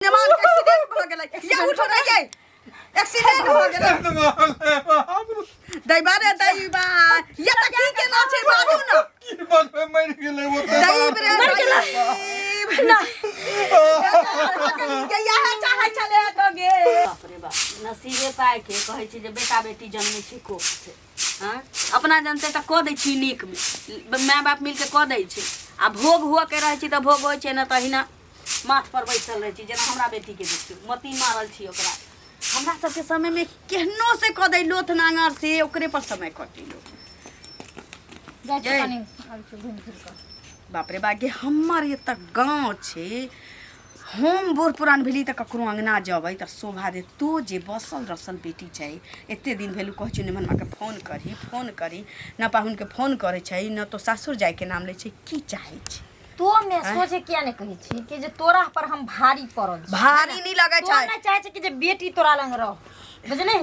निमान के एक्सीडेंट भऽ गेलै। ये उठो नहीं ये, एक्सीडेंट भऽ गेलै। दैबा रे दैबा, ये तऽ की केना छै बाजू ने। की बजबै, मरि गेलै ओ तऽ। दैब रे मरि गेलै। दैब। ना। के इएह चाहै छलै तऽ गे। बाप रे बाप, नसीबे पाइ के कहै छै जे बेटा बेटी जन्मै छै कोख से। हँ, अपना जनते तऽ कऽ दै छी नीक, माय बाप मिलके कऽ दै छै आ भोग हुअ के रहै छै तऽ भोग होइ छै, नहि तऽ अहिना माथ पर बैसल रहै छी। जेना हमरा बेटीके देखियौ, मती मारल छी ओकरा। हमरा सबके समयमे केहनो से कऽ दै लोथ नांगर से ओकरे पर समय कटेलहुँ। जाइ छी जय। कनि आबै छी घुमि फिर कऽ। बाप रे बा गे, हमर एतऽ गाँव छै, हम बूढ़ पुरान भेली तऽ ककरो अङ्गना जेबै तऽ शोभा दे। तो जे बसल रसल बेटी छै, एते दिन भेलू कहै छियौ निमनमाके फोन करही, फोन करही, न पाहुनके फोन करै छै न तो सासुर जाइके नाम लै छै। की चाहै छै? तो में सोचे किया नहीं कहै छी कि जे तोरा पर हम भारी पड़ल छी। भारी नहि लगै तो छै। नहि चाहै छै कि जे बेटी तोरा लंग रह, बुझली?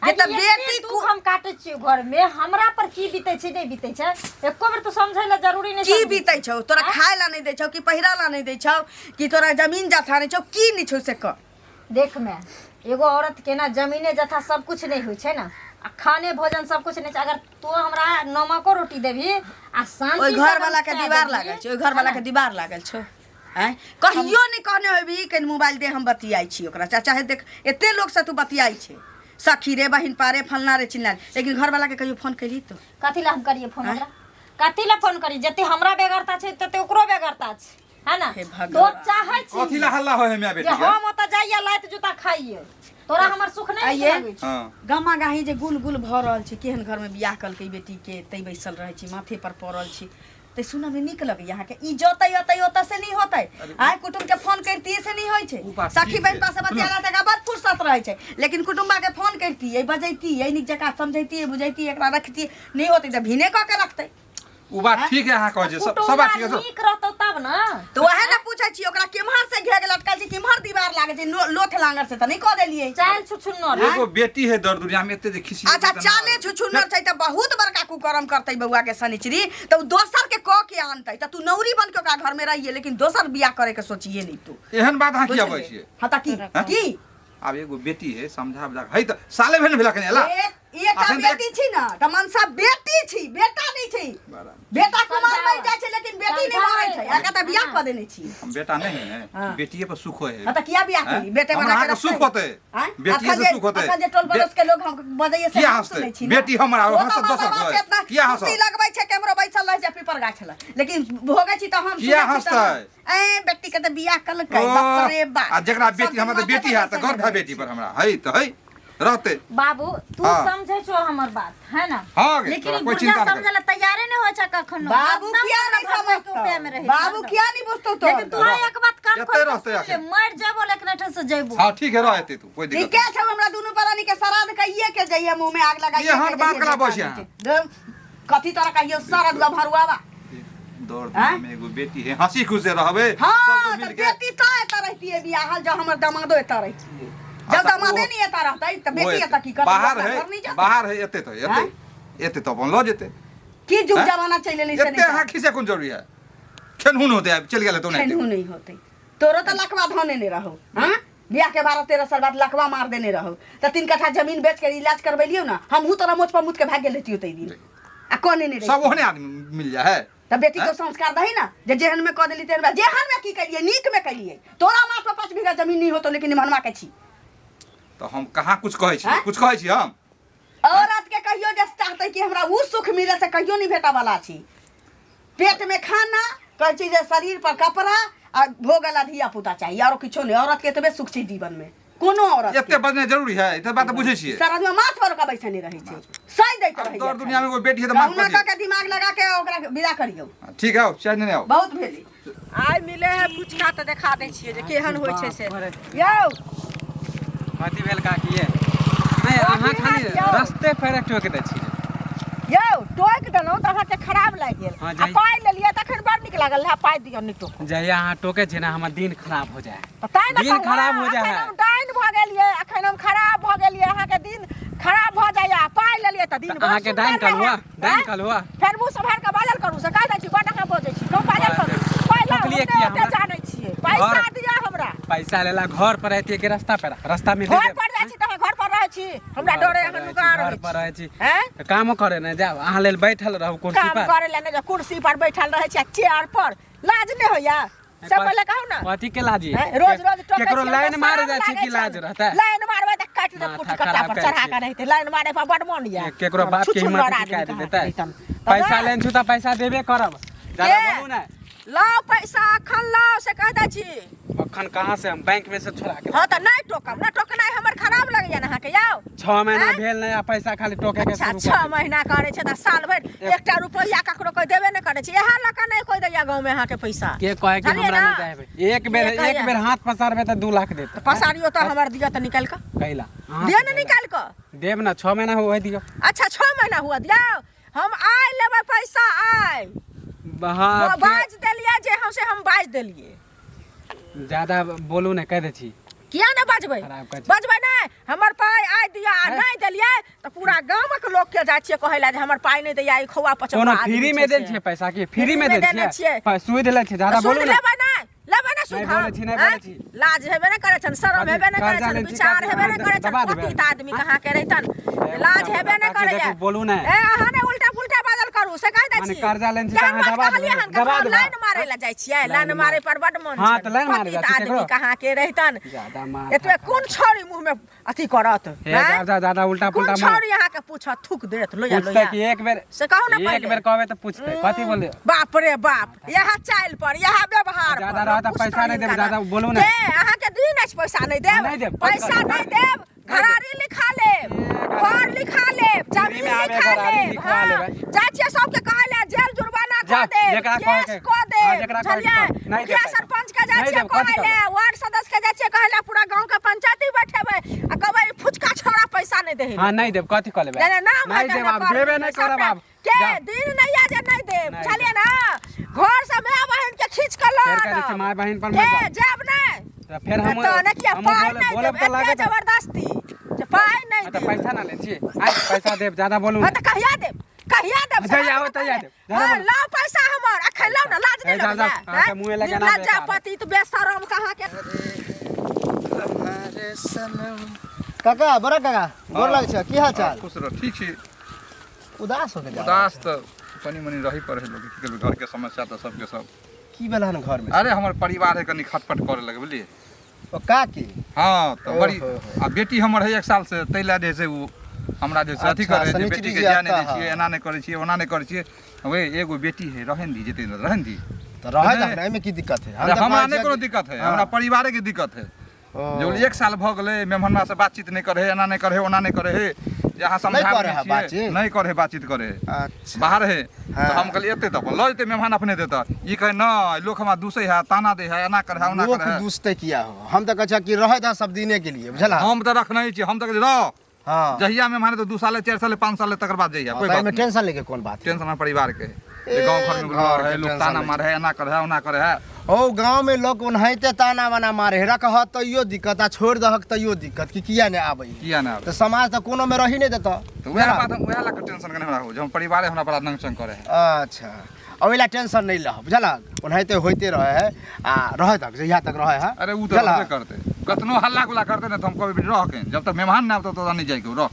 जे तऽ आ ई एते बेटी दुख हम काटै छियै घर में, हमरा पर की बीतै छै नहि बीतै छै एको बेर तो समझै ला जरूरी नहि की समझै। बीतै छौ तोरा? खाय ला नहि दै छौ कि पहिरा ला नहि दै छौ कि तोरा जमीन जथा नहि छौ, की नहि छौ से कह। देख मैं, एगो औरत के ना जमीने जथा सब कुछ नहीं होइ छै ना, आ खाने भोजन सब कुछ नहीं छै। अगर तू हमरा नमको रोटी देबही आ शांति ओहि से घर अगर वाला के खाए दीवार देबही, लागल छै, ओहि घर वाला के दीवार लागल छौ। आँय, कहियो नहि कहने होबी कनि मोबाइल दे हम बतियाइ छी ओकरा से, चाहे देख एते लोक से तू बतियाइ छै, सखी रे, बहिन पारे, फलना रे, चिल्ला रे, लेकिन घर वाला के कहियो फोन कैली तो? कथी ला हम करिए फोन ओकरा? कथी ला फोन करी? जते हमरा बेगरता छै तते ओकरो बेगरता छै, है ना? हे भगवान। तो चाहै छी कथी ला हल्ला होय है माय जे बेटी के? हम ओतऽ जाइए लात जूता खाइए, तोरा हमर सुख नहि नीक आइये। लगै छौ। हाँ। गामा गाही जे गुल गुल भऽ रहल छै, केहन घरमे बियाह कलकै बेटी के, तै बैसल रहै छी, माथे पर पड़ल छी, तऽ सुनऽमे नीक लगैया अहाँके? ई जतै अतै ओतऽ से नहि होतै। आइ कुटुम्ब के फोन करितियै से नहि होइ छै। उ बात सखी ठीक बहिन छै। पास बतियाला तऽ बड़ फुर्सत रहै छै, लेकिन कुटुम्बा के फोन करितियै, बजैतियै, नीक जकाँ समझैतियै बुझैतियै, एकरा रखतियै, नहि होतै तऽ भीने कऽ के रखतै। उ बात ठीक है, अहाँ कहै छै सब सब बात ठीक है सब। नीक रहतौ तब ना। तऽ वएह ने पूछै छी, ओकरा केम्हर से घेर लटकल छै, केम्हर दीवार लागै छै? लोथ लांगर से तऽ नहि कऽ देलियै? चाल छुछुन्नर। एगो बेटी है दर दुनिया में, एते जे खिसी। अच्छा, चाले छुछुन्नर छै तऽ बहुत बड़का कुकर्म करतै बौआ के शनिचरी, तऽ उ दोसर के कऽ के आनतै तऽ तू नौरी बन के ओकरा घर में रहिए, लेकिन दोसर बियाह करे के सोचिए नहीं तू। एहन बात अहाँ किया बुझलियै? बजै छियै? हाँ तऽ की की आब एगो बेटी है, समझा बुझा है तऽ साले भेल ने भेला कने एला। एकटा अखन तऽ बेटी छी ने तऽ मनसा बेटी छी, बेटा नहि छी। बराबर। बेटा कुमार मरि जाइ छै लेकिन बेटी नहि मरै छै। आका तऽ बियाह कऽ देने छी। हम बेटा नहीं है ने। हाँ। बेटिए पर सुख होय है। हाँ तऽ किया बियाह हैं? केली? बेटे हमरा बना के अहाँके सुख रखतै? होतै। आँय? बेटिए अखन से जे सुख होतै। अखन जे टोल पड़ोस के लोग हम बजैये से किया हम हंसतै? सुनै छी ने। बेटी हमर आरो ओ तऽ हंसत बाबा दोसर बाप कोइ। से एतना किया हंसत? कुर्सी लगबै छै, केम्हरो बैसल रहै छै पीपर गाछ लग, लेकिन भोगै छी तऽ हम किया सुनै छी तऽ हंसतै? ए बेटी के तऽ बियाह कलकै, बाप रे बाप। आ जेकरा सब बेटी, दिन हमरा तऽ माथे बेटी पर है तऽ बैसल गर्व है रहै बेटी पर हमरा है तऽ है रहतै। बाबू, तू हाँ। समझै छो हमर बात है ना? हाँ गे, लेकिन तोरा ई कोई बुढ़िया चिंता नहीं। समझै ला तैयारे नहीं होइ छै कखनो। बाबू हरदम किया ओकरा नहीं भरसै के उपाय में समझतौ? रहै छै बाबू हरदम। किया नहीं बुझतौ तो? लेकिन तू एक बात कान एते खोल के रहतै सुन ले, अखन। मरि जेबो लेकिन एहिठाम से जैबो। हाँ ठीक है, रह एते तू, कोई दिक्कत ठीके छौ, हमरा दुनू प्राणी के श्राद्ध कहिए के जइए, मुंह में आग लगाइए एहन के बात जइए, कला जे बजै काम छै। कथी तरह कहियो शरद भरुआवा नहीं। दौड़ आँय? में एगो बेटी है, हंसी खुश से रहबे हाँ सब तऽ मिल के। बेटी तऽ एतऽ रहितियै बियाहल, जब हमर दमादो एतऽ रहितियै, जब अच्छा, दमादे ओ- नहीं एतऽ रहतै तऽ ओ बेटी एतै। एतऽ की करतै? बाहर ओकरा है घर नहि जेतै? बाहर है, एते तऽ एते आँय? एते तऽ अपन लऽ जेतै। की जुग आँय? जमाना चलि एलै से एते नहि अहाँ खिसे कोन जरूरी है? खेनहुन होतै, आब चलि गेल तो नहीं। खेनहु नहीं होतै, तोरो तऽ लकवा धने ने रहौ। हाँ, बियाह के 12-13 साल बाद लकवा मार देने रहौ तऽ 3 कट्ठा जमीन बेच के इलाज करबेलियौ ना। हमहूँ तोरा मोच पर मुत के भागि गेल रहितियौ तै दिन आ कहने नहि सब रहितियौ। ओहने आदमी मिल जाए है तऽ बेटी के आँय? संस्कार दही ना जे जेहन में कऽ देली तेहन में। जेहन में की कलियै? नीक में कलियै। तोरा माथ पर 5 बीघा जमीन नहीं होतो लेकिन निमहनमा के छी। तऽ हम कहाँ कुछ कहै छी? आँय? कुछ कहै छी हम? औरत के कहियो जे चाहते कि हमरा उ सुख मिले से कहियो नहीं भेटा वाला छी। पेट में खाना, कहै छी जे शरीर पर कपड़ा आ भोगल धिया पुता चाहिए, आरो किछो नहीं। औरत के एतबे सुख छै जीवन में, कोनो औरत के। एते बजनाइ जरूरी है? एते बात तऽ बुझै छियै। सारा आदमी माथ पर ओकरा बैसने रहै छै, सही दैत आब रहै। दर दुनिया में कोई बेटी है तऽ माथ कहुना पर कऽ के दिमाग लगा के ओकरा विदा करियौ। ठीक है, आओ चाय नेने आओ। बहुत भेलै। आइ मिले है फुचका तऽ देखा दै छियै जे केहन होइ छै से यौ। कथी भेल काकी ये? नहि, अहाँ खाली रस्ते पेरे टोकि दै छियै। यौ, टोकि देलहुँ तऽ अहाँके खराब लागि गेल। हाँ, आ जाइ- पाइ लेलियै तखन बड़ नीक लागल रहए। पाइ दिअ नहि टोकू। जहिया अहाँ टोकै छियै ने, हमर दिन खराब हो जाइ है। तऽ तैँ ने दिन कहलहुँ, खराब हो जाइ अखन है। हम डाइन भऽ गेलियै, अखन हम खराब भऽ गेलियै, अहाँके दिन खराब भऽ जाइए। आ पाइ लेलियै तऽ दिन तऽ बड़ अहाँके सुन्दर डाइन रहए। कहलहुँ डाइन आँय? कहलहुँ। फेर मुँह सम्हारि कऽ बाजल करू से कहि दै छी। बड्ड अहाँ बजै छी, कहूँ बाजल करू। पाइ लाउ, टोकलियै हम किया नहि ओते हमरा? जानै छियै। पैसा घर- दिअ हमरा। पैसा लेला घर पर रहती कि रास्ता पर रास्ता में दे घर देब। पर जाइ छी तऽ घर पर रहै छी हमरा घर डरे पर अहाँ रहै नुका छी, घर रहै पर रहै छी हैं तऽ कामो करे ने जाब अहाँ लेल बैठल रहू कुर्सी काम पर करे ला नहि जाउ, कुर्सी पर बैठल रहै छी आ चेयर पर लाज नहि होइया से पहिले कहू ना कथी के लाजी हैं? रोज रोज टोकै केकरो छियै, लाइन हमरा मारे शरम जाइ छै लागै कि लाज छनि। रहतै लाइन मारबै तऽ काटि देत माथा कुटी कट्टा खराब पर करै चढ़ा छै। कऽ रहितै लाइन मारे पर बड मोन यऽ केकरो बाप के छुछुनर हिम्मत आदमी काटि कहाँ देतै रहितन। तऽ पैसा नहि, लेन छु तऽ पैसा देबे करब ज्यादा के? बोलू ने लाउ पैसा अखन लाउ से कह दै छी अखन कहाँ से हम बैंक में से छोड़ा के हँ तऽ नहि टोकब नहि टोकनाइ हमर खराब लगैया ने अहाँके यौ 6 महीना आँय? भेल नहि आ पैसा खाली टोके के अच्छा शुरू 6 कर देल। महीना करै छै तऽ साल भरि एकटा रुपैआ ककरो कोइ देबे नहि करै छै इएह लऽ कऽ नहि कोइ दैया गाँवमे अहाँके पैसा के कहे कि बुझलियै हमरा ना? नहि देबै एक बेर के कहैया? एक बेर हाथ पसारबै तऽ 2 लाख देत पसारियो तऽ हमर दिअ तऽ निकालि कऽ कैला अहाँ दिअ ने निकालि कऽ देब ना 6 महीना हुए दियौ अच्छा 6 महीना हुआ दियौ हम आइ लेबै पैसा आइ हाँ बाजि देलियै जे हम से हम बाजि देलियै ज्यादा बोलू ने कह दै छी किया नहि बजबै खराब कहै छी। बजबै नहि हमर पाइ आइ दिअ आ नहि देलियै तऽ पूरा गामक लोकके जाइ छियै कहै लए जे हमर पाइ नहि दैया ई खौआ पचौआ कोनो आदमी फ्री छै में देल से। छियै पैसा की फ्री में देल देने छियै सूद लै छियै ज्यादा तऽ बोलू सूद ने लेबै नहि लेबै ने सूद नहि हम बोलै छी, नहि बोलै आँय? छी। लाज हेबे नहि करै छनि शरम कथी? हेबे नहि करै कर्जा छनि लै छी, विचार काकी, हेबे नहि अहाँ करै छनि दबा देबै। पतित आदमी कहाँ के रहितन ए, लाज उल्टा हेबे नहि पुल्टा करैया देखू, बोलू नहि। ए अहाँ नहि उल्टा पुल्टा बाजल करू से कहि दै माने छी कर्जा लेने छी तऽ केहन अहाँ बात दबा कहलियै देबै, हन दबा ककरो देबै। लाइन मारै लए जाइ छियै लाइन लाइन मारै पर बड मन हाँ, छनि तऽ लाइन मारै पतित जाइ छी आदमी केकरो। कहाँ के रहितन ज्यादा माथा एतबे कोन छौरी मुँह में अथी करत हे आँय? ज्यादा ज्यादा उल्टा कोन पुल्टा मत छौरी अहाँके पूछत थूक देत लोया पूछतै लोया कि एक बेर से कहू ने एक पहिले। बेर कहबै तऽ पूछतै कथी बोलले बाप रे बाप यह चाइल पर यह व्यवहार ज्यादा पर रहत तऽ पूछतै पैसा नहि देब, हिनका ज्यादा ना। बोलू ने। के अहाँके दिन अछि पैसा नहि देब नहि देब, पैसा कथी नहि करब? देब घरारी लिखा लेब घर लिखा लेब जमीन में आबे लिखा घरारी लेब लिखवा हाँ। लेबै। जाइ छियै सबके कहै लए जेल जुर्माना जा, कऽ देब जेकरा कहै केस के- कऽ हाँ, देब जेकरा कहै के बुझलियै कह। नहि देब मुखिया पैसा। सरपंच के जाइ नहि छियै देब, कथी कहै लए करबै? वार्ड सदस्य के जाइ छियै कहै लए पूरा गाँव के पंचायती बैठेबै आ कहबै ई फुचका छोड़ा पैसा नहि दै हाँ नहीं देब कथी कऽ लेबै नहीं नहीं नाम नहीं देब आब देबे नहीं करब आब के जा। दिन नहीं आ जे नहीं देब नहीं बुझलियै ना घर से माय बहिन के खींच के लऽ फेर कहै आनब। छै माय बहिन पर के मत जाउ। जायब नहीं तऽ फेर हम तऽ ने किया हम पाइ बोलब नहीं बोलब देब तऽ एते लागत जबरदस्ती जे पाइ नहीं हाँ, तऽ देब पैसा ना ले छियै आइ पैसा देब ज्यादा बोलू हाँ ने तऽ कहिया देब कहिया देब जहिया आबै तहिया देब। ज्यादा हाँ, बोलू। लाउ पैसा हमर अखन लाउ ना लाज ए, नहीं जाउ, जाउ। लगैया अहाँके मुँहे लगे ना लज्जा बेकार। पतित बेशरम कहाँ के काका बड़ा काका गोर लागै छै की हाल चाल खुश रह ठीक छी उदास हो के जा उदास तऽ कनि मनि रही पड़े लोक की करबै घरके समस्या तऽ सबके सब की भेल हन घर में अरे हमर परिवार है कनि खटपट करे लगे बुझलियै ओ काकी हाँ तऽ बड़ी ओहो। आ बेटी हमर है एक साल से ताहि लए जे छै ओ हमरा जे छै अथी अच्छा, करे जे शनिचरी बेटीके जे जाय नहि दै आता छियै है। एना नहि करै छियै ओना नहि करै छियै ओए एगो बेटी है रहन दी जेतै रहन दी तऽ रहै नहि। दहक ने एहिमे की दिक्कत है हम अरे तऽ हमरा कहै नहि छियै कोनो कि- दिक्कत है हाँ। हमरा परिवारे के दिक्कत है ओ, जे एक साल भऽ गेलै मेहमानवा से बातचीत नहि करे है एना नहि करे है ओना नहि करे है जे अहाँ समझा करे है बातचीत? नहि करे है बातचीत करे है अच्छा बाहर है हाँ। तऽ हम कहलियै एतै तऽ अपन लऽ जेतै मेहमान अपने देतै ई कहै नहि लोक हमरा दूसै है ताना दै है एना करे है ओना लोक करे है दूसते किया हो हम तऽ कहै छियै कि रहै दह सब दिने के लिए बुझला हम तऽ रखने छी हम तऽ कहलियै रह हाँ जहिया मेहमान तऽ 2 साले 4 साले 5 साले तकर बाद जइया कोई तऽ बात एहिमे नहीं टेंशन लेके कोन बात है टेंशन हमरा परिवार के है जे ए, गाँव घर में घर है के लोग टेंशन ताना लै मारे है एना करे है ओना करे है ओ गाँव में लोग ओनाहिते ताना वाना मारे है रखह तैयो दिक्कत आ छोड़ दहक तैयो दिक्कत कि किया नहि आबै किया नहि आबै तऽ समाज तऽ कोनो में रही नहि देतऽ तऽ उएह बात हम उएह लऽ कऽ टेंशन कनि हमरा हो जे हम परिवारे हमरा बड़ा नंग चंग करे है अच्छा ओहि ला टेंशन नहि लह बुझलक ओनाहिते होइते रहे है आ रहे तक जहिया तक रहे है अरे उ तऽ बुझलक? रहबे करतै कतनो हल्ला गुल्ला करतै ने तऽ हम कहबै रह के जब तक मेहमान नहि आबतौ तब नहि जाइके रह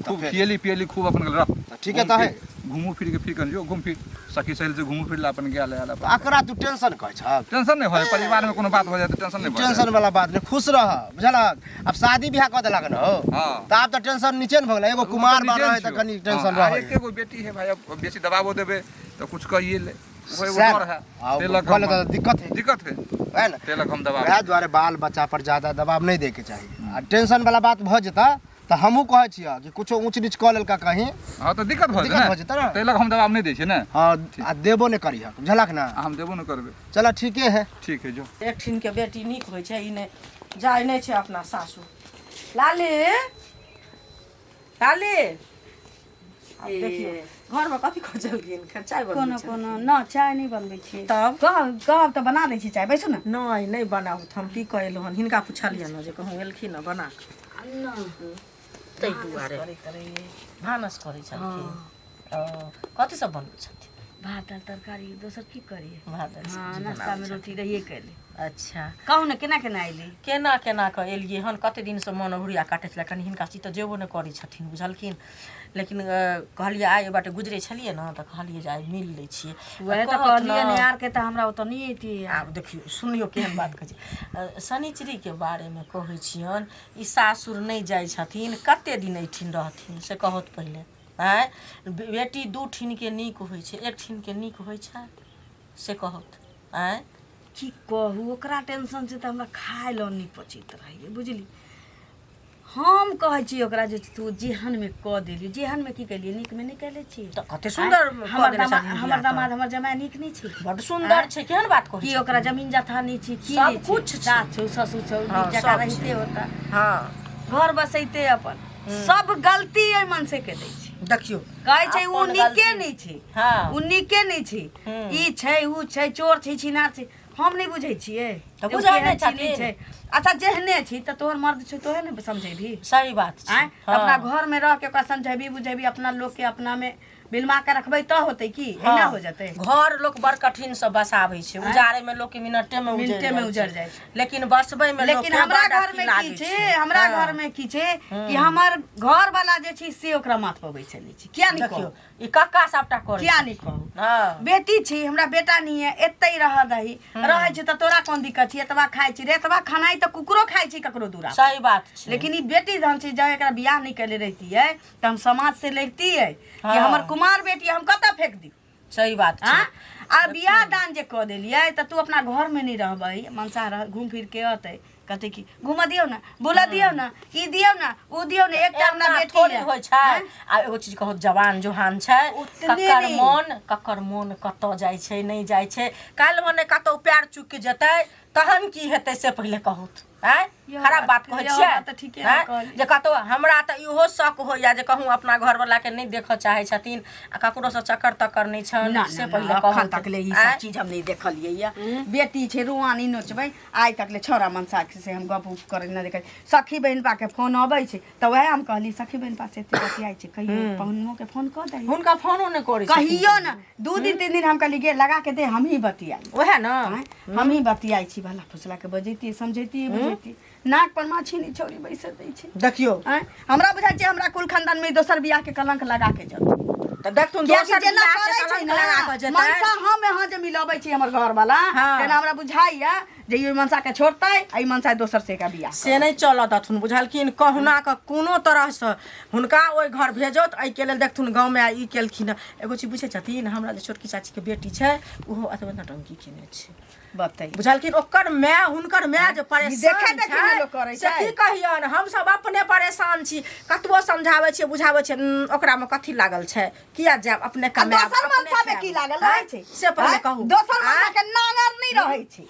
खूब फेर- खियली पियली खूब अपन रह तऽ ठीके तऽ है। घूमू फिर के फिर कन जो घूम फिर सखी सहेली से घूमू फिर ला अपन गेल आयल अपन अकरा तू टेंशन कहै छह टेंशन नहि होइ परिवार में कोनो बात हो जाए तऽ टेंशन नहि भऽ टेंशन वाला बात नहि खुश रह बुझलक आब शादी बियाह कऽ देलक ने हो हाँ। तऽ आब तऽ टेंशन नीचे ने भऽ गेलै एगो जाए कुमार बा रहे तऽ कनि टेंशन हाँ, रहै एके गो बेटी है भाई अब बेसी दबावो देबै तऽ कुछ कहिए ले ओहो एगो सएह डर है आ ताहि लऽ कऽ कहले हम- तऽ दिक्कत है दिक्कत है है ने ताहि लऽ कऽ हम दबाव वएह दुआरे बाल बच्चा पर ज्यादा दबाव नहि दैके चाही आ टेंशन वाला बात भऽ जेतै तऽ हमहूँ कहै छियै कि कुछो ऊँच नीच कऽ लेलका कहीं हँ तऽ दिक्कत भऽ दिक्कत जेतै भऽ जेतै ने। ताहि लऽ कऽ हम दबाव नहि दै छियै ने हँ आ देबो नहि करिहक बुझलक ने आ हम देबो नहि करबै चल ठीके है ठीक है जो एक ठिनके बेटी नीक होइ छै ई नहि जाइ नहि छै अपना सासु लाली लाली आब देखियौ घरमे कथी खोजलखिन चाय बनबै कोनो छथिन। कोनो न चाय नहि बनबै छियै तब? कहब कहब तऽ बना दै छी चाय बैसू ने नहि नहि बनाउ तऽ हम की कऽ एलहुँ हन हिनका पुछलियनि हँ जे कहूँ एलखिन हँ बना कऽ ताहि दुआरे भानस करै छलखिन ओ कथी सब बनबै छथिन भात दालि तरकारी दोसर की करियै। भात दालि हँ, सब्जी नाश्तामे बनाबै रोटी रहिए कैले। छथिन। अच्छा, कहू ने, केना केना अयली? केना केना कऽ एलियै हन, कते दिनसँ मन हुरिया काटै छलै कनि हिनका चीज, तऽ जेबो नहि करै छथिन, बुझलखिन? लेकिन कहलियै आइ ओहि बाटे गुजरै छलियै ने, तऽ कहलियै जे आइ मिल लै छियै। वएह तऽ कहत कहलियै ने। ने आरके तऽ हमरा ओतऽ नहि अयती। आब देखियौ, सुनियौ केहन बात कहै छै। शनिचरीके बारेमे कहै छियनि, ई सासुर नहि जाइ छथिन, कते दिन एहिठिन रहथिन से कहत पहिले। आँय, बेटी दू ठिनके नीक होइ छै, एक ठिनके नीक होइ छै से कहत? आँय, की कहू, ओकरा टेंशन छै तऽ हमरा खाय लए नहि पचैत रहैए, बुझली? हम कहै छी ओकरा जे तू जेहनमे कऽ देली, जेहनमे की केलियै, नीकमे नहि केले छी। तऽ कते सुन्दर कऽ हमर देने दामाद छथिन हमर बियाह तऽ। दामाद, हमर जमाय नीक नहि छै? बड्ड सुन्दर छै, केहन बात कहै की छथिन? ओकरा जमीन जथा नहि छै की? सब नहि छै? कुछ छै। सास छौ, ससुर छौ, हँ, नीक जकाँ सब छै। रहिते होता, हँ, घर बसैते अपन। सब गलती एहि मनसे के दै छै। देखियौ, कहै छै ओ अपन नीके गलती। नहि छै। हँ। ओ नीके नहि छै। हूँ। ई छै, ऊ छै, चोर छै, छिनार छै। हम नहि बुझै छियै तऽ जे ओ बुझै केहन नहि छी, नहि छथिन। छै। अच्छा, जेहने छी तऽ तोहर मर्द छौ, तोहे ने समझेबही। सही बात छै। आँय, हँ। अपना घर में रह के ओकरा समझेबी बुझेबी, अपना लोक के अपना में बिलमा के रखबै तऽ होतै की? एना हो जेतै? घर लोक बड़ कठिन से बसाबै छै, उजाड़े में लोक के मिनटे में उजड़ मिनटे में जाइ उजड़ जाइ छै। लेकिन बसबै में लेकिन हमरा घर में की छै, हमरा घर में की छै कि हमर घर वाला जे छै से ओकरा माथ पर बैसल नहि छै। किया नहि देखियौ कहू? ई कक्का सबटा करै किया छै। नहि कहू? हँ। बेटी छी हमरा, बेटा नहीं है, एते रह दही। रहै छै तऽ तोरा कोन दिक्कत छै? एतबा खाइ छी रे, एतबा खानाइ तऽ कुकुरो खाइ छै ककरो दूरा पर। सही बात छै। लेकिन ई बेटी धन छै, जब एकरा बियाह नहि केले रहितियै तऽ हम समाज से लड़तियै कि हँ। हमर कुमार बेटी हम कतऽ फेंक दी? सही बात छै। आँ, आ बियाह दान जे कऽ देलियै तऽ तू अपना घरमे नहि रहबै, मनसा रह, घूम फिर के अतै, कहतै कि घूमऽ दियौ ने, बुलऽ दियौ ने, ई दियौ ने, ओ दियौ ने, एकटा हमरा एना बेटी थोड़ी है। होइ छै। आ एगो चीज कहू, जवान जोहान छै। ओतने ककर नहि। मन, ककर मन कतऽ जाइ छै, नहि जाइ छै, काल्हि भने कतौ पैर चुकि जेतै तहन की हेतै से पहिले कहू। आँय, इहो खराब बात बात- कहै इहो छियै? बात तऽ ठीके आँय? कहलियै। जे कतौ हमरा तऽ इहो शक होइया जे कहूँ अपना घरवला के नहि देखऽ चाहै छथिन आ ककरोसँ चक्कर तक्कर नहि छनि। ना से ना पहिले ना, कहू। अखन तक ले ई आँय? सब चीज हम नहीं देखलियै या। बेटी छै, रुआ नहीं नोचबै। आइ तक ले छौड़ा मनसा से हम गप उप करै नहि देखै। सखी बहिनपा के फोन अबै छै तऽ वएह हम कहली, सखी बहिनपा से एते बतियाइ छै, कहियो पहुनमो के फोन कऽ दही। हुनका फोनो नहि करै छथिन। कहियो ना, 2 दिन 3 दिन हम कहली, गे लगा के दे, हमही बतियाई। ओएह ने। आँय, हमही बतियाइ छी, भला फुसला के बजैती, समझैती, बुझैती। नाक पर माछी नहि छौरी बैसे दै छै। देखियौ। आँय, हमरा बुझाइ छै हमरा कुल खानदान में दोसर बियाह के कलंक लगा के जाउ। तऽ देखथुन, कियाकि दोसर जेना बियाह के करै छै कलंक ने लगा कऽ जेतै। मनसा हम यहाँ जे मिलबै छी हमर घर वाला, तेना हमरा बुझाइया जे ई मनसा के छोड़तै आ ई मनसा दोसर से का बियाह। से नहि चलऽ देथुन, बुझलखिन? कहुना कऽ कोनो तरहसँ हुनका ओहि घर भेजौत। एहिके लेल देखथुन, गाँवमे आइ ई केलखिन हँ। एगो चीज बुझै छथिन, हमरा जे छोटकी चाचीके बेटी छै, ओहो एतबे नौटंकी केने छै। बतै बुझलखिन? ओकर माय, हुनकर माय जे परेशान देखे देखे ने छै लोक करै से छै। की कहियन, हमसब अपने परेशान छी। कतबो समझाबै छियै, बुझाबै छियै, ओकरामे कथी लागल छै? किया जायब? अपने आ कमायब, दोसर अपने मनसा में खायब। की लागल रहै छै? से पहिले आँय? कहू। दोसर मनसा आँय? के नांगर नहि रहै छै।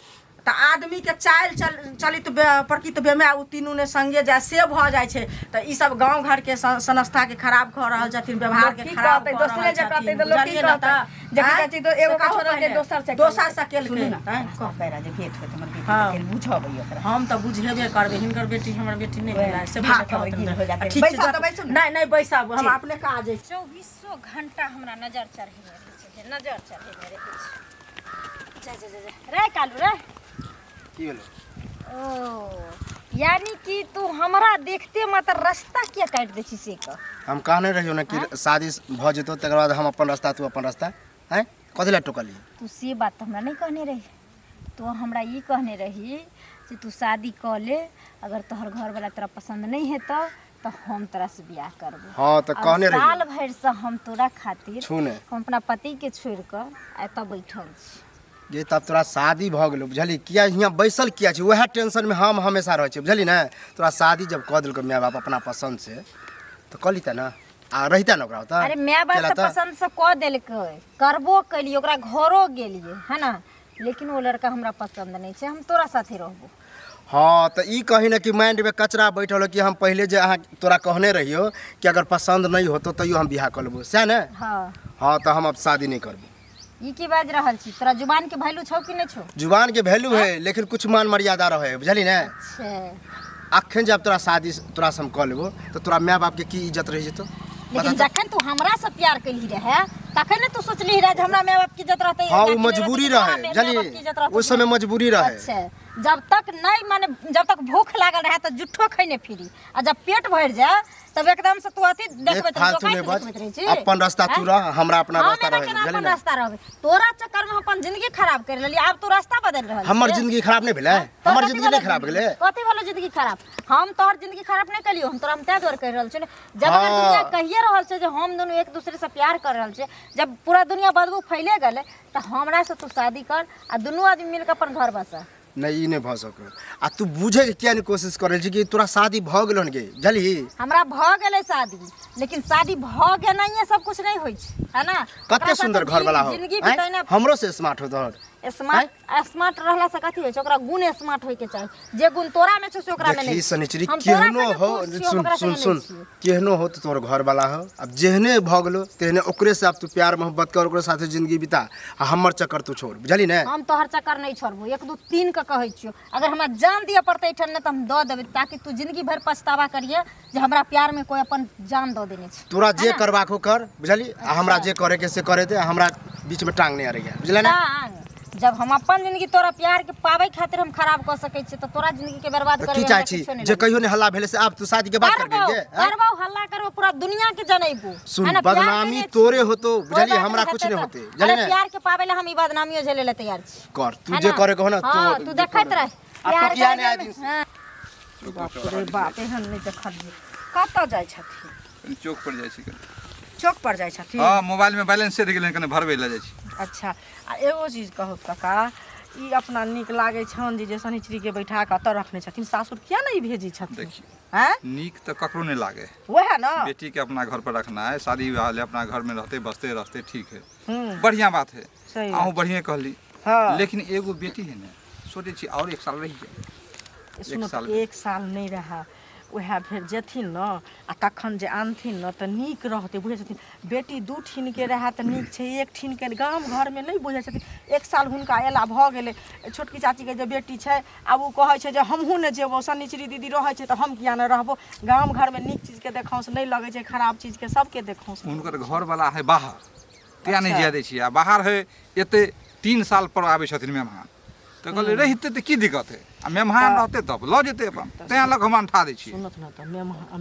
तऽ आदमीके चालि चल चलित प्रकृत बेमाय ओ तीनू ने संगे जाय से भऽ जाइ छै। तऽ ई सब गाँव घरके संस्थाके खराब कऽ रहल छथिन, व्यवहारके लोक की खराब कहतै? कऽ दोसरे रहल जे कहतै छथिन, तऽ लोक की बुझलियै ने? कहतै? तऽ जे की आँय? कहै छै तऽ एगो से के कहू छोड़लकै, पहिले। दोसर से दोसर से केलकै। सुनू ने, आँय, रास्ता पैरा जे भेंट होइत हमर बेटी हँ। के बुझबै ओकरा। हम तऽ बुझेबे करबै। हिनकर बेटी हमर बेटी नहि भेलै से भात पहिले खबै, कहत गिल ने। हो जातै। ठीक छै। बैसब तऽ बैसू ने। नहि नहि, बैसब हम, अपने काज अछि। चौबीसो घंटा हमरा नजर चढ़ेने रहै छै, नजर चढ़ेने रहै छै। जा जा जा जा रे कालू रे। की भेलो? ओ यानी कि तू हमरा देखते मात्र रास्ता किया काटि दै छी से कह। हम कहने रहियो ने कि शादी भऽ जेतौ तकर बाद हम अपन रास्ता, तू अपन रास्ता। हैं, कथी लए टोकलियै? तू से बात तऽ हमरा नहि कहने रही। तू हमरा ई कहने रही जे तू शादी कऽ ले, अगर तोहर घरवाला तोरा पसन्द नहि हेतौ तऽ हम तोरा से बियाह करबो। हँ, तऽ और कहने रहियै। साल भरिसँ हम तोरा खातिर छू ने। हम अपना पतिके छोड़ि कऽ एतऽ बैठल छी। जे तब तोरा शादी भऽ गेलौ, बुझलही? किया हियाँ बैसल किया छी? उएह टेंशनमे हम हमेशा रहै छियै, बुझलही ने? तोरा शादी जब कऽ देलकौ माय बाप अपना पसन्दसँ तऽ कऽ लितै ने आ रहितै ने ओकरा ओतऽ। अरे माय बाप केला तऽ पसन्दसँ कऽ देलकै, करबो केलियै, ओकरा घरो गेलियै है ने, लेकिन ओ लड़का हमरा पसन्द नहि छै। हम तोरा साथे रहबो। हँ, तऽ ई कही ने कि माइंडमे कचरा बैठल हो कि हम पहिले जे अहाँ तोरा कहने रहियौ कि अगर पसन्द नहि होतौ तैयो हम बियाह कऽ लेबो, सएह ने? हँ। हँ, तऽ हम अब शादी नहि करबो। ई की बाजि रहल छी? तोरा जुबानके वैल्यू छौ कि नहि छौ? जुबानके वैल्यू है, लेकिन कुछ मान मर्यादा रहे है, बुझलही ने? अच्छा। अखन जब तोरा शादी तोरासँ हम कऽ लेबो तऽ तोरा माय बापके की इज्जत रहि जेतौ? लेकिन जखन तू हमरा से प्यार कैलही रहे तखन ने तू सोचली रहे जे हमरा माय बाप की इज्जत रहतै। हाँ, एना ओ की नहि मजबूरी रहतै, रहे, तोरा माय बुझलियै? बाप की इज्जत रहतै। ओहि समय मजबूरी रहे। अच्छा, जब तक नहीं माने जब तक भूख लागल रहे तऽ जुट्ठो खैने फिरी, आ जब पेट भरि जाए तब एकदम से तू अथी देख देखबैत रही, फालतू डोकाइत नहि बज देखबैत रहै छी। अपन रास्ता तू आँय? रह, हमरा अपना हम रास्ता एना रहे, केना बुझलियै अपन ने? रास्ता रहबै? तोरा चक्कर में हम अपन जिंदगी खराब कर लेलियै, आब तू रास्ता बदलि रहल हमर छियै। जिंदगी खराब नहि भेलै? तोहर हमर कथी जिंदगी नहि भेलौ खराब जिंदगी? भेलै? कथी भेलौ जिंदगी खराब? हम तोहर जिंदगी खराब नहि केलियौ, हम तोरा हम ताहि दुआरे कहि रहल छियौ ने, जब अगर हाँ। दुनिया कहिए रहल छै जे हम दुनू एक दूसरे से प्यार कर रहल छियै, जब पूरा दुनिया बदबू फैले गेलै तऽ हमरा से तू शादी कर आ दुनू आदमी मिलके अपन घर बसा। नहि, ई नहि भऽ सकै। आ तू बुझैके किया नहि कोशिश करै छी कि तोरा शादी भऽ गेलौ हन गे, बुझलही? हमरा भऽ गेलै शादी, लेकिन शादी भऽ गेनाइए सब कुछ नहि होइ छै, है ना? कते ओकरा साथे सुन्दर घरवाला हो, जिंदगी आँय? बितेनाइ। हमरो से स्मार्ट हो तोहर। स्मार्ट स्मार्ट रहला से कथी होइ छै? ओकरा गुण स्मार्ट होइके चाही, जे गुण तोरा में छौ से ओकरा में देखी नहि। शनिचरी, हम तोरा केहनो संगे हो, खुश छियौ, हम सुन ओकरा सुन संगे सुन नहि छियै। केहनो हो तऽ तोहर घरवाला हो। आब जेहने भऽ गेलो तेहने ओकरे से आब तू प्यार मोहब्बत कर, ओकरे साथे जिंदगी बिता आ हमर चक्कर तू छोड़, बुझली ने? हम तोहर चक्कर नहि छोड़बो, 1 2 3 के कहै छियौ, अगर हमरा जान दिअ पड़तै एहिठाम ने तऽ हम दऽ देबै, ताकि तू जिंदगी भरि पछतावा करिहे जे हमरा प्यार में कोई अपन जान दऽ देने छै। तोरा जे है ना? करबाक हो कर, बुझली? आ हमरा जे करे के से करे दे, आ हमरा बीच में टांग नहि अड़ैया, बुझले ने? टांग जब हम अपन जिंदगी तोरा प्यार के पाबै खातिर हम खराब कऽ सकै छियै तऽ तोरा जिंदगी के बर्बाद तऽ करबै की हमरा चाहै छी किछो नहि जे लगै। कहियो नहि हल्ला भेलै से आब तू शादी के बाद करबै करबौ गे, आँय? करबौ हल्ला करबौ, पूरा दुनिया के जनैबू। सुन, है ना, प्यार बदनामी केने छी। तोरे होतो, कोइ बुझलियै? बात हमरा नहि कुछ नहि हेतै होतै, तऽ। बुझलियै अरे ने? प्यार के पाबै ला हम ई बदनामियो झेलै ला तैयार छी, कर तू है जे ना? करे के हो ना। हाँ, तू देखैत रह आ प्यार तू किया करे नहि आइ में- दिन से? हाँ। बाप रे बाप, एहन नहि देखलियै। कतऽ जाइ छथिन? कनि चौक पर जाइ छी कनि। चौक पर जाइ छथिन? हँ, मोबाइल में बैलेंस सेट गेलै, कनि भरबै लए जाइ छी। अच्छा, आ एगो चीज कहू काका, ई अपना नीक लागै छनि जे शनिचरीके बैठा कऽ एतऽ रखने छथिन? सासुर किया नहि भेजै छथिन? देखियौ, आँय? नीक तऽ ककरो नहि लागे है। वएह ने। बेटी के अपना घर पर रखना है, शादी विवाह ले अपना घर में रहते बसते रहते, ठीक है, हूँ बढ़िया बात है। सही अहूँ बढ़िया कहली, हाँ। लेकिन एगो बेटी है ने, सोचै छी और 1 साल रहि जाए। सुनू साल। तऽ 1 साल नहि रहए, उएह फेर जेथिन ने आ तखन जे आनथिन ने तऽ नीक रहतै। बुझै छथिन, बेटी 2 ठिनके रहए तऽ नीक छै, 1 ठिनके गाम घरमे नहि बुझै छथिन। 1 साल हुनका अयला भऽ गेलै। छोटकी चाचीके जे बेटी छै, आब ओ कहै छै जे हमहूँ नहि जेबौ, शनिचरी दीदी रहै छै तऽ हम किया नहि रहबो। गाम घरमे नीक चीजके देखाउँस नहि लगै छै, खराब चीजके सबके देखाउँस। हुनकर घरवाला है बाहर, तें नहि जाय दै छियै। आ बाहर है, एते 3 साल पर आबै छथिन मेहमान, तऽ कहलियै रहितै तऽ की दिक्कत है? आ मेहमान रहतै तब लऽ जेतै अपन, तें लऽ कऽ हम अंठा दै छियै। सुनत ने तऽ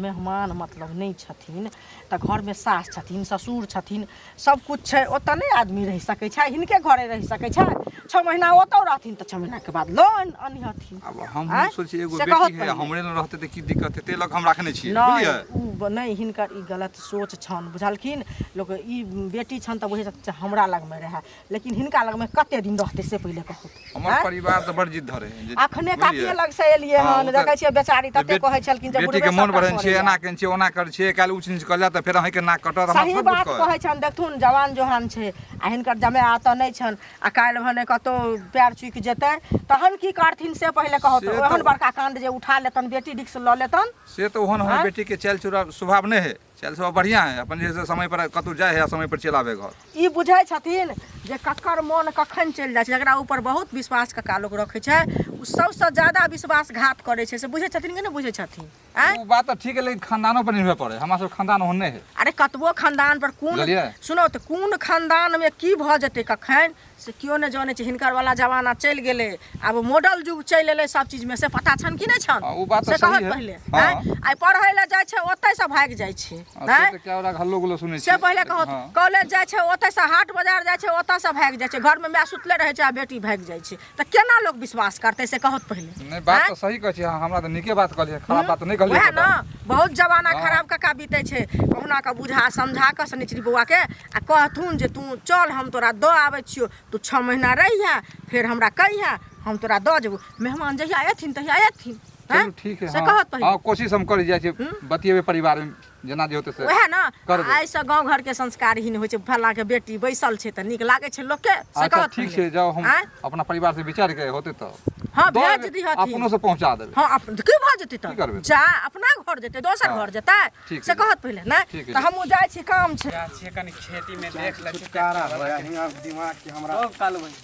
मेहमान मतलब नहि छथिन तऽ घरमे सास छथिन, ससुर छथिन, सब कुछ छै, ओतऽ नहि आदमी रहि सकै छै? हिनके घरे रहि सकै छै? 6 महीना ओतऽ रहथिन तऽ 6 महीनाके बाद लऽ अनिहथिन। आब हम आँय? सोचै एगो से बेटी कहत है, पहिले। हमरे लग रहतै तऽ की दिक्कत है? ताहि लऽ कऽ हम राखने छियै, नहि बुझलियै? ओ नहि, हिनकर ई गलत सोच छनि, बुझलखिन? लोक ई बेटी छनि तऽ बुझै छथिन जे हमरा लगमे रहए, लेकिन हिनका लगमे कते दिन रहतै से पहिले कहू। हमर आँय? परिवार तऽ बड़ जिद धरे है जे- अखने बुझलियै? काकिए लग से एलियै हाँ, हन, ओ तऽ- देखै छियै बेचारी जे तते कहै छलखिन जे बेटी बुढ़बे के मोन सबटा बढ़ेने छियै, करैया। एना केने छियै, ओना करै छियै, काल्हि ऊँच नीच कऽ तऽ फेर अहीँके नाक कटत, हमरा सही सब बात कुछ कहै छनि। देखथुन, जवान जोहान छै आ हिनकर जमाए एतऽ नहि छनि, आ काल्हि भने कतहु पैर चुकि जेतै तहन की करथिन से पहिले कहू से तऽ। तऽ- ओहन बड़का काण्ड जे उठा लेतनि, बेटी रिक्स लऽ लेतनि। से तऽ ओहन हमर आँय? बेटी के चालि चुरा स्वभाव नहि है, चालि स्वभाव बढ़िआँ है अपन, जे समय पर कतहु जाइ है आ समय पर चलि आबै घर। ई बुझै छथिन जे ककर मोन कखन चलि जाइ छै। जकरा ऊपर बहुत विश्वास कका लोक रखै छै, ओ सबसँ ज्यादा विश्वासघात करै छै, से बुझै छथिन कि नहि बुझै छथिन? आँय? ओ बात तऽ ठीक है, लेकिन खानदानो पर निर्भर पड़े, हमरा सब खानदान ओहन नहि है। अरे कतबो खानदान पर कोन बुझलियै? सुनो तऽ, कोन खानदानमे की भऽ जेतै कखन से केओ नहि जानै छै। हिनकर वाला जमाना चलि गेलै, आब मॉडल युग चलि एलै सब चीजमे, से पता छनि कि नहि छनि? हाँ, ओ बात तऽ से सही कहत है। पहिले। हाँ। आँय? आइ पढ़ै लए जाइ छै ओतहिसँ भागि जाइ छै। आ से आँय? तऽ कए गोटा हल्लो गुल्लो सुनै से छियै। पहिले कहत। हाँ। कॉलेज जाइ छै ओतहिसँ, हाट बाजार जाइ छै ओतऽसँ भागि जाइ छै, घरमे माय सुतले रहै छै आ बेटी भागि जाइ छै, तऽ केना लोक विश्वास करतै से कहत पहिले। नहि, बात आँय? तऽ सही कहै छी अहाँ, हमरा तऽ नीके बात कहलियै, खराब बात तऽ नहि कहलियै वएह एकोटा। ने, बहुत जमाना हाँ। खराब कका बीतै छै। कहुना कऽ बुझा समझा कऽ शनिचरी बौआके आ कहथुन जे तू चल, हम तोरा दऽ आबै छियौ, तू 6 महीना रहिहे, फेर हमरा कहिहे, हम तोरा दऽ जेबौ। मेहमान जहिया एथिन तहिया एथिन। आँय? चलू ठीक है। से हाँ कहत पहिले। हाँ, कोशिश हम करै जाइ छी, बतियेबै परिवारमे, जेना जे होतै से वएह ने। करबै। आइसँ गाँव घरके संस्कारहीन होइ छै। फल्लाँके बेटी बैसल छै तऽ नीक लागै छै लोकके, से अच्छा कहत ठीक पहिले। छै, जाउ, हम आँय? अपना परिवार से विचार के होतै तऽ हाँ, दऽ भेज देबै, दिहथिन। अपनो से पहुंचा देबै। हाँ, की भऽ जेतै की करबै तऽ? तऽ? जा, अपना घर जेतै, दोसर हाँ, घर जेतै? ठीक से है। कहत पहिले ने। ठीक है। तऽ हमहूँ जाइ छी, काम छै। जाइ छियै कनि खेतीमे, देख लै छी। छुटकारा होया हियां दिमाग के हमरा। ओ कालू भाई,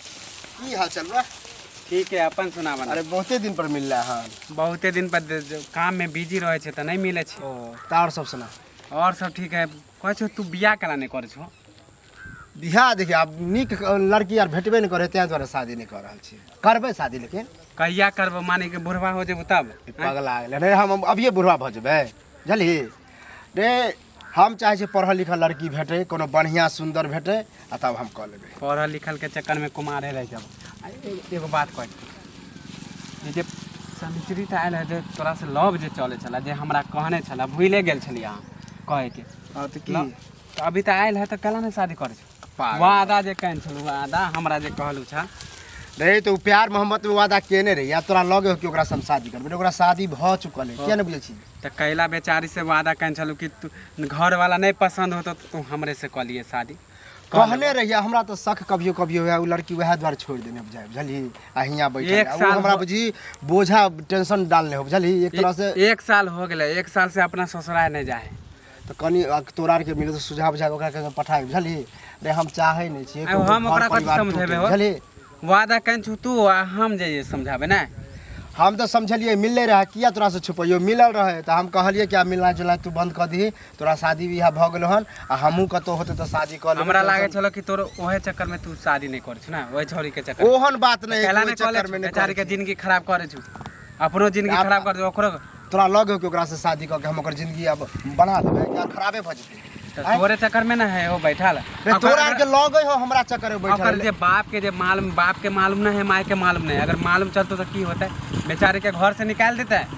की हाल चाल बा? ठीक है, अपन सुनाबऽ। अरे बहुते दिन पर मिलला हन। बहुते दिन पर काम में बिजी रहै छै तऽ नहि मिलै छै। ओ तऽ आओर सब सुना। और सब ठीक है। कहै छौ तू बियाह केना नहि करै छौ? बियाह देखियौ, आब नीक लड़की आर भेटबे नहि करै, ताहि दुआरे शादी नहि कऽ रहल छी। करबै शादी लेकिन कहिया करबो? माने कि बुढ़वा हो जेबो तब? ई पगला गेलै रे। हम अभिये बुढ़वा भऽ जेबै बुझलही रे। हम चाहै छी पढ़ल लिखल लड़की भेटै, कोनो बढ़िआँ सुन्दर भेटै, आ तब हम कऽ लेबै। पढ़ल लिखल के चक्कर में कुमारे रह जाब। आ एगो बात कहै छी, ई जे शनिचरी तऽ आयल है जे तोरा से लव जे चलै छला, जे हमरा कहने छला, भूले गेल छलियै अहाँ कहैके। हँ तऽ की? तऽ अभी तऽ आयल है तऽ केना नहि शादी करै छौ? पागल। वादा जे केने छलहुँ, वादा हमरा जे कहलहुँ छा रे, तऽ ओ प्यार मोहब्बत में वादा केने रही। आब तोरा लगे हो कि ओकरा से हम शादी करबै? ओकरा शादी भऽ चुकल है, किया नहि बुझै छी? तऽ कैला बेचारी से वादा केने छलहुँ कि तू घर वाला नहि पसंद होतो तऽ तू हमरे से कऽ लिए शादी? कहने रहिए। हमरा तऽ शक कभियो कभियो हुए, ओ लड़की वएह दुआरे छोड़ि देने बुझाइ, बुझलही? आ हियाँ बैठल एक है। ओ साल हमरा बुझी बोझा टेंशन डालने हो, बुझलही? एक तरह से एक साल हो गेलै, एक साल से अपना ससुराल नहि जाइ है। तऽ कनि तोरा आरके मिले तऽ सुझाव बुझा ओकरा के पठाए, बुझलही रे? हम चाहै नहि छियै आब ककरो हम घर ओकरा कथी परिवार समझेबै टूटे, हो? बुझलही? वादा केने छौ तू आ हम जइयै समझाबै ने? हम तऽ समझलियै, मिलले रहै, किया तोरा से छुपैयो? मिलल रहै तऽ हम कहलियै कि आब मिलना जुलना तू बंद कऽ दही, तोरा शादी बियाह भऽ गेलो हन, आ हमहूँ कतहु होतै तऽ शादी कऽ लेबै। हमरा लागै टेंशन- छलो कि तोर ओहे चक्कर में तू शादी नहि करै छौ ने, ओहे छौड़ी के चक्कर में। ओहन बात नहि है कैला कि ओहि नहि कऽ ले चक्कर में नहि बेचारी करै के छी। जिंदगी खराब करै छौ, अपनो जिंदगी आब- खराब कर दे ओकरो। तोरा लग हो कि ओकरा से शादी कऽ के हम ओकर जिंदगी अब बना देबै कि आर खराबे भऽ जेतै? तऽ आँय? तोरे चक्कर में ना है ओ बैठल। रे, तोरा आर के लगे हो हमरा चक्कर में ओकर बैठल। जे बाप के जे मालूम, बाप के मालूम ना है, माय के मालूम नहीं। अगर मालूम चलतो तो की होता है? बेचारे के घर से निकाल देता है।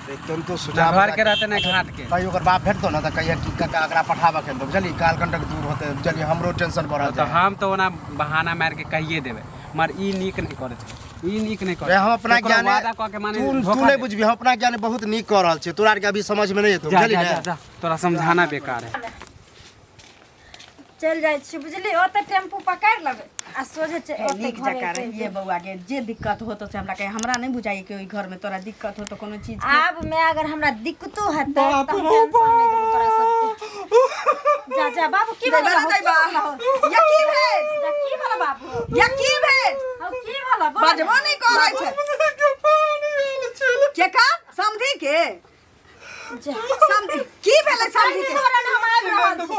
रे, तुम तो ना सुझाव घर के रहते ना घाट के। कहीं ओकर बाप भेटतो ना तऽ कहिया कि काका एकरा पठाबऽ के बुझली, काल कंटक दूर होते, बुझली? हमरो टेंशन बढ़ल तो जाए। हम तो ओना बहाना मार के कहिए देबै, मगर ई नीक नहीं करे छै, ई नीक नहीं करे। रे, हम अपना केकरो ज्ञाने वादा कऽ के माने तू धोखा तू नहीं दे। बुझबी, हम अपना ज्ञाने बहुत नीक कऽ रहल छियै, तोरा आरके अभी समझ में नहीं एतौ, जा बुझली जा ने? जा जा, तोरा समझाना बेकार है। चलि जाइ छी बुझली, ओतऽ टेम्पू पकड़ि लेबै आ सोझे ओतै नीक घरे जकाँ चलि रहिए जेबै। बौआ के, जे दिक्कत होतो से हमरा कहे। हमरा नहीं बुझाइए कि ओहि घर में तोरा दिक्कत होतो कोनो चीज के। आब मैं अगर हमरा दिक्कतो हेतै तऽ हम टेंशन नहि देबौ तोरा सबके। जा जा बाबू, की दैबा भेल? रे दैबा, या की भेल? जा, की भेल बाबू? या की भेल? हौ, की भेल बोल? बजबो नहीं करै छै केकर? समधी के? जा। समधी की भेलै समधी के? तोरा हम आबि रहल छी।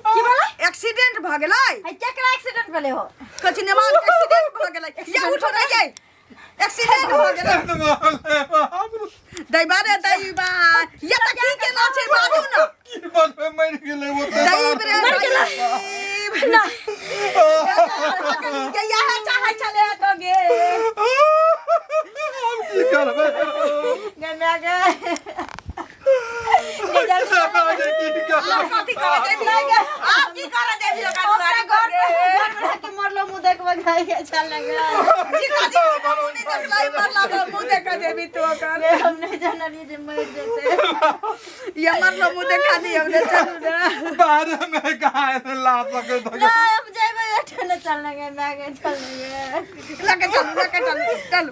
की भेलै? एक्सीडेंट भऽ गेलै? है, केकरा एक्सीडेंट भेलै हो? कथी नेमान के एक्सीडेंट भऽ गेलै? या उठो नहीं जाए, एक्सीडेंट भऽ गेलै। दैबा रे दैबा, या तऽ की केना छै बाजू ने। दैब रे दैब ना। के इएह चाहै छलै तो गे। गे माय गे। गे जल्दी। आब कथी करऽ जेबही? आब की करऽ जेबही ओकरा अपना दुआरी घर पर गे? पर घर पर के मरलो मुँह देखबै गए चल गे। जीता जी के मुँह नहि देखलै, मरला पर मुँह देखऽ जेबही तू ओकर? गे, हम नहीं जानलियै जे मरि जेतै। ये मरलो मुँह देखा दियौ रे, चलू रे। नहीं, हम जेबै एठन चल गे माय गे, चल गे। लऽ के चलू, लऽ के चलू, चलू।